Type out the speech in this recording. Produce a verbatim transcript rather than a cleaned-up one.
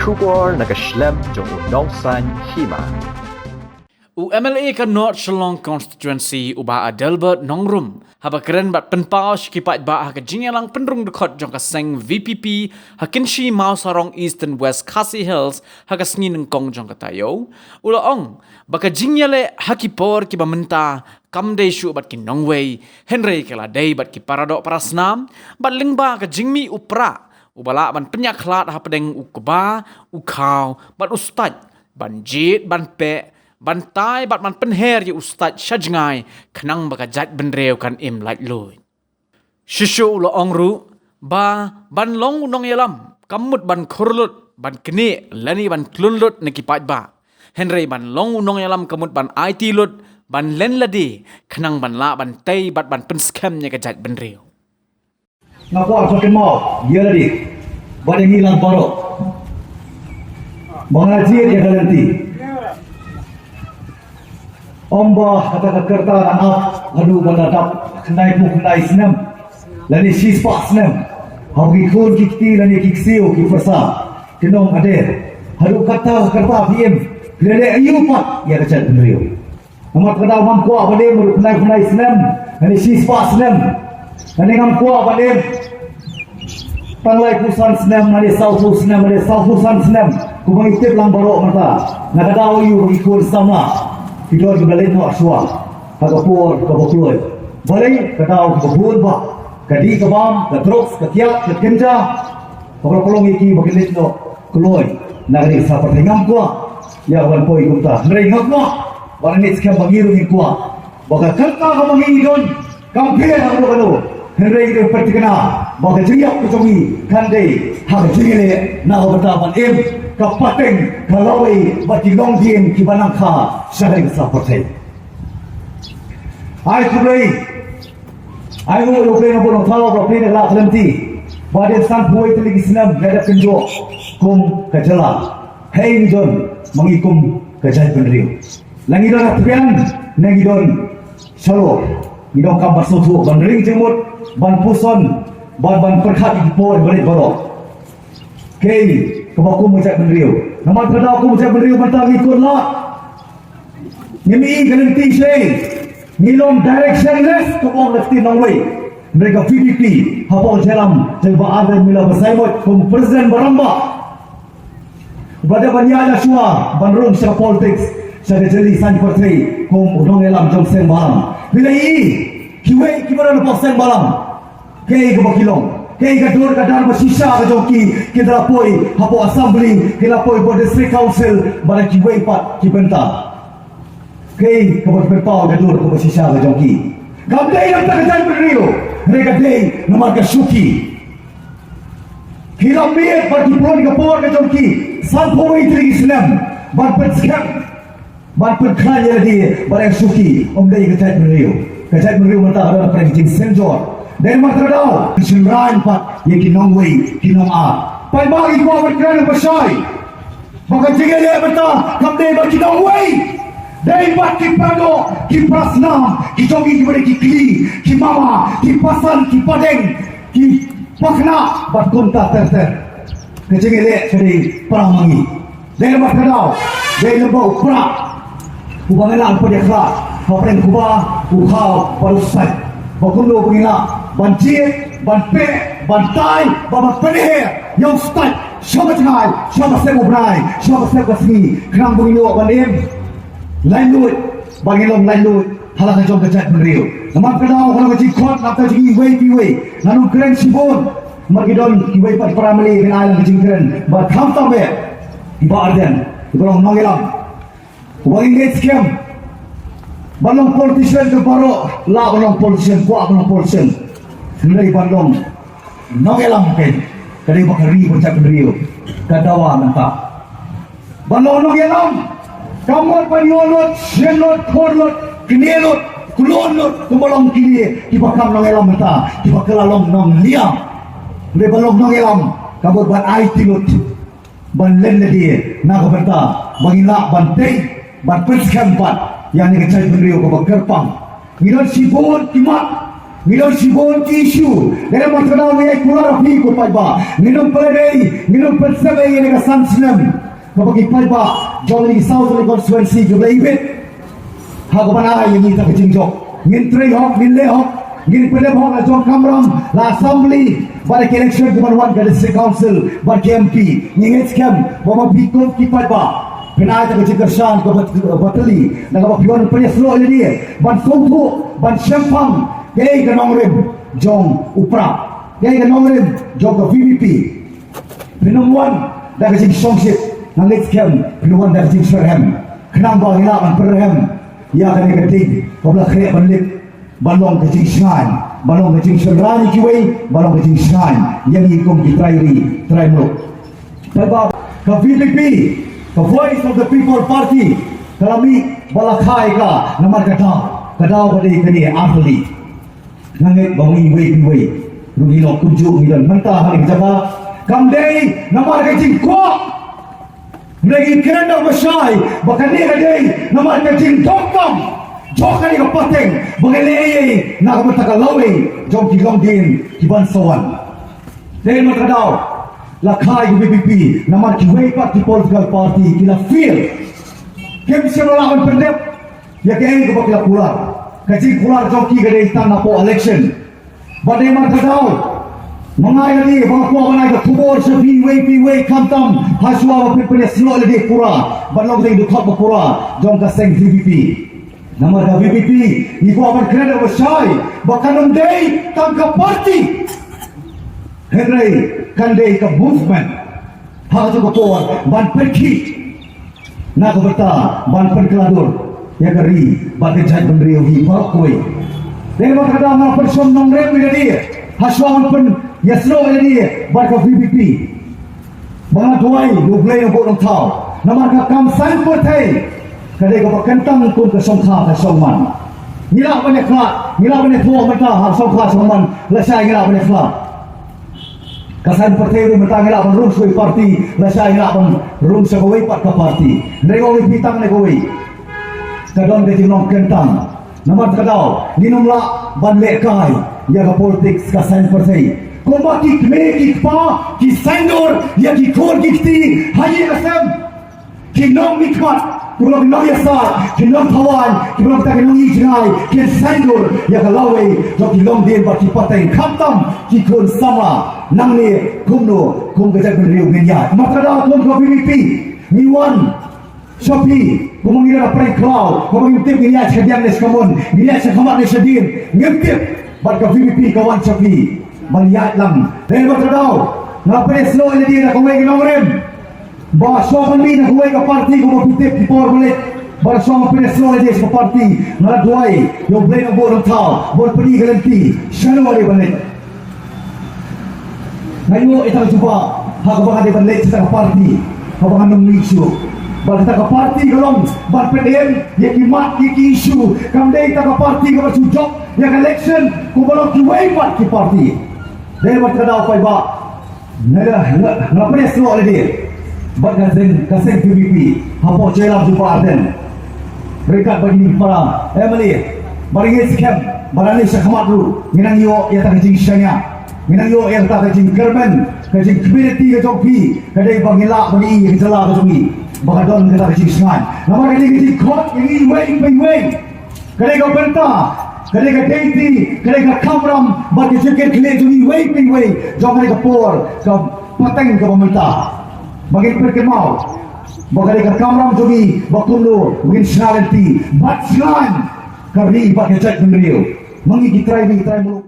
Khubor na ka shlem jong u Nongsaiñ Hima. U M L A ka North Shillong Constituency u Bah Adelbert Nongrum haba kren bad pynpaw sha ki paidbah ha ka jingïalang pynrung dkhot jong ka seng V P P ha Kynshi Mawsarong Eastern West Khasi Hills ha ka sngi nyngkong jong ka taïew, u la ong ba ka jingïaleh ha ki por kiba mynta kam dei shuh bad ki nongwei, hynrei ka la dei bad ki paradoh parasnam, bad lyngba ka jingmih u Prah uba lah ban pynïakhlad hapdeng u kba, u khaw bad u stait, ban jied, ban peh, ban tai bad ban pynher ïa u stait sha jngai, khnang ba ka jaitbynriew kan im laitluid. Shisha u la ong ruh ba ban long u nongïalam kam mut ban khur lut, ban knieh lane ban khlun lut na ki paidbah, hynrei ban long u nongïalam ka mut ban aiti lut, ban len lade, khnang ban lah ban tei bad ban pynskhem ïa ka jaitbynriew. Nga kwah ban kynmaw ïa lade bad ïa ngi lang baroh ba nga jied ïa ka lynti. Ym ba kata ka rta ngan ap haduh ba la dap khyndai phew khyndai snem lane shispah snem, haba ki khun ki kti lane ki ksiew ki pyrsa ki nong ader, haduh kata ka rta phi im, phi la leh aïu pat ïa ka jaitbynriew? Namar kata ngam kwah ban im haduh khyndai phew khyndai snem lane shispah snem, lane ngam kwah ban im tang laiphew san snem lane sawphew snem lane sawphew san snem. Kumba ngi tip lang baroh mynta, na ka daw aïu ba ki khun samla ki don kiba leit noh shuwa ha ka por kaba kloi. Balei? Ka daw kaba bun bah, ka dih ka bam, ka drugs, ka kiad, ka kynja, kaba la pynlong ïa ki ba ki leit noh kloi na ka dei ka sa pyrthei. Ngam kwah ïa ka ban poi kumta, hynrei nga kwah ba ngi ngeit skhem ba ngi ruh ngin kwah ba ka rta kaba ngi don kam pher ha kano kano, hynrei ngi dei ban pyrthikna ba ka jingïap ka jong ngi kan dei ha ka jingïaleh na ka bynta ban im ka pateng ka lawei bad ki longdien kiba nang kha sha ka dei ka sa pyrthei. Ai khublei, ai nguh ïa U Blei Nongbuh Nongthaw ba U Blei na ka la khlem ti ba dei san phew wei tylli ki snem ngi dep kynjoh kum ka jylla. Hei ngi don ma ngi kum ka jaitbynriew. La ngi don ha thrian ne ngi don shalor, ngi donkam ban sngewthuh, ban ring jingmut, ban puson, ban, ban pyrkhat ïa ki por ba leit baroh. Kaei kaba kum ka jaitbynriew? Namar kata kum ka jaitbynriew mynta ngi kut lad. Ngim i ka lynti shuh, ngi long directionless, ka ong ka ktien nongwei. Hynrei ka V P P hapoh jingïalam jong Bah Ardent Miller Basaiawmoit kum president ba rangbah, ba dei ban ïaid shuwa ban rung sha ka politics, sha ka jylliew saiñ pyrthei kum u nongïalam jong seng bhalang. Phi la i kiwei kiba don hapoh seng bhalang, kaei kaba ki long? Kaei ka dur ka dar ba shisha ka jong ki? Ki da la poi hapoh assembly, ki la poi hapoh district council, bad kiwei pat ki bynta. Kaei kaba ki pynpaw ka dur kaba shisha ka jong ki? Kam dei namar ka jaitbynriew, hynrei ka dei namar ka shuki. Ki la miet bad ki pynlong ka por ka jong ki san phew wei tylli ki snem ban pynskhem, ban pynkhlaiñ ïa lade bad ïa ka shuki. Ym dei ka jaitbynriew. Ka jaitbynriew mynta ka don hapdeng ka jingsynjor. Dei namar kata ka daw ki shynrang pat ïa ki nongwei ki nongar. Paidbah, ngi kwah ban kren ba shai ba ka jingïaleh mynta kam dei bad ki nongwei, dei bad ki paradoh, ki parasnam ki jong ngi kiba dei ki kli, ki mama, ki pasan, ki padeng, ki pakna bad kumta ter ter. Ka jingïaleh ka dei para ma ngi. Dei namar kata ka daw, dei namar u Prah uba ngi la pynïakhlad ïa ka khlad, hapdeng u kba, u khaw bad u stait. Ba kumno ba ngin lah ban jied, ban peh, ban tai, ba ban pynher ïa u stait sha ba jngai, sha ba sep u bnai, sha ba sep ka sngi, khnang ba ngin ïoh ban im laitluid, ba ngin long laitluid ha la ka jong ka jaitbynriew. Namar kata ka daw, ka long ka jingkhot na ka jong ngi iwei pa iwei. Ngan ym kren shibun, namar ki don kiwei pat para mali kin ai lang ka jingkren, bad khamtam eh i Bah Ardent, i ba long nongïalam. Uba ngeit skhem ban long politician, ka baroh lah ban long politician, kwah ban long politician. Hynrei ban long nongïalam, ka dei ba ka ri bad ka jaitbynriew ka dawa mynta. Ban long nongïalam kam mut ban ïoh lut, shen lut, khur lut, knieh lut, khlun lut kumba long kine kiba kam nongïalam mynta, kiba kylla long nongliam. Hynrei ban long nongïalam ka mut ban aiti lut, ban len lade na ka bynta ba ngin lah ban tei, ban pynskhem pat ïa kane ka jaitbynriew kaba kyrpang. Ngi don shibun ki mat, Ngi don shibun ki issue. Ngi don, namar kata ngi ai kular ïa phi ko paidbah. Ngin ym pynlehbeiñ, ngin ym pynsep ïa kane ka san snem. Kaba ki paidbah jong ngi ki South Ri constituency ki la ibit. Ha kaba ngi ai ïa ngi ta ka jingjop. Ngin trei hok, ngin leh hok, ngin pyndep hok la jong kamram, la assembly, bad ki election kiban wan ka district council, bad ki M P. Ngi ngeit skhem ba ma phi kum ki paidbah phin ai ta ka jingkyrshan kaba, kaba tali, na kaba phi wan pynïasoh ïa lade, ban sngewthuh, ban shemphang kaei ka nongrim jong u Prah, kaei ka nongrim jong ka V P P. Phin ym wan da ka jingshongshit, nga ngeit skhem phin wan da ka jingsyrhem. Khnang ba ngi lah ban pynrhem ïa kane ka ding kaba la khreh ban lip, ban long ka jingshngaiñ, ban long ka jingshynrang ïa kiwei, ban long ka jingshngaiñ ïa ngi kum ki trai ri, trai muluk. Paidbah, ka V P P, ka Voice of the People Party, ka la mih ba la kha ïa ka namar ka daw, ka daw ka dei kane, artylli. Nga ngeit ba ngi iwei pa iwei ruh ngi long kumjuh, ngi don mynta ha kane ka jaka. Kam dei namar ka jingkwah. Hynrei ngi kren da kaba shai ba kane ka dei namar ka jingdonkam jong kane ka pateng ba ngi leh ei ei na ka bynta ka lawei jong ki longdien kiban sa wan. Dei namar ka daw la kha ïa ka V P P, namar kiwei pat ki political party ki la fail. Kim shym la lah ban pyndep ïa kaei kaba ki la kular. Ka jingkular jong ki ka dei tang napoh election. Bad dei namar ka daw, ma nga ïa lade ba nga kwah ban ai ka khubor sha phi iwei pa iwei, khamtam ha shuwa ba phin pynïasoh ïa lade pura, bad long ka dei ka dkhot ba pura jong ka seng V P P. Namar ka V P P ngi kwah ban kren da kaba shai ba kan ym dei tang ka party, hynrei kan dei ka movement. Ha kajuh ka por ban pynkhih na ka bynta ban pynkylla dur ïa ka ri bad ka jaitbynriew hi baroh kawei. Dei namar kata nga pynshong nongrim ïa lade ha shuwa ban pynïasoh ïa lade bad ka V P P. Ba nga duwai ïa U Blei Nongbuh Nongthaw, namar ka kam saiñ pyrthei ka dei kaba kyntang kum ka shongkha ka shongman. Ngi lah ban ïakhlad, ngi lah ban ïathuh mynta ha shongkha shongman, lashai ngi lah ban ïakhlad. Ka saiñ pyrthei ruh mynta ngi lah ban rung sha kawei party, lashai ngi lah ban rung sha kawei pat ka party. Hynrei ong ïa phi tang ne kawei, ka don ka jinglong kyntang. Namar kata ka daw ngin ym lah ban lehkai ïa ka politics ka saiñ pyrthei. Kumba ki kmie ki kpa ki saiñdur ïa ki khun ki kti ha ïing ha sem. Ki nongmihkhmat, kiba long ki nongïasaid, ki nongthaw aiñ, kiba long kita ki nongïaid jngai, kin saiñdur ïa ka lawei jong ki longdien bad ki pateng, khamtam ki khun samla nangne kumno kum ka jaitbynriew ngin ïaid. Namar kata ka daw kum ka V P P ngi wan sha phi, kumba ngi don ha pdeng khlaw, kumba ngim tip ngin ïaid sha ka diang ne sha ka mon, ngin ïaid sha khmat ne sha dien, ngim tip. Bad ka V P P ka wan sha phi ban ïaid lang. Dei namar kata ka daw nga pynïasoh ïa lade da kawei ka nongrim. Ba shuwa ban mih na kawei ka party, kumba phi tip, ki por ba leit, ba shuwa ban pynïasoh ïa lade sha ka party, nga la duwai ïa U Blei Nongbuh Nongthaw ban pyni ka lynti shano lade ban leit. Nga ïoh ïa kata ka jubab ha kaba nga dei ban leit sha kata ka party, kaba ngan ym mih shuh. Bad kata ka party ka long ban pyndem ïa ki mat ïa ki issue. Kam dei kata ka party kaba shu jop ïa ka election kumba long kiwei pat ki party. Dei namar kata ka daw paidbah, nga, nga, nga pynïasoh ïa lade bad ka seng, ka seng V P P hapoh jailam jong u Bah Ardent. Ryngkat bad ine i para M L A, bad ngi ngeit skhem ba lane sha khmat ruh ngin nang ïoh ïa kata ka jingshaniah, ngin nang ïoh ïa kata ka jingkyrmen, ka jingkmen ïa ka jong phi. Ka dei ba ngin lah ban ïohi ïa ka jylla ka jong ngi ba ka don kata ka jingshngaiñ. Namar ka dei ka jingkhot ïa ngi iwei pa iwei. Ka dei ka bynta, ka dei ka deiti, ka dei ka kamram bad ka jingkitkhlieh jong ngi iwei pa iwei jong kane ka por, ka pateng kaba mynta. Ba ngin pynkynmaw ba ka dei ka kamram jong ngi ba kumno ngin shna lynti bad shngaiñ ka ri bad ka jaitbynriew. Ma ngi ki trai ri trai muluk.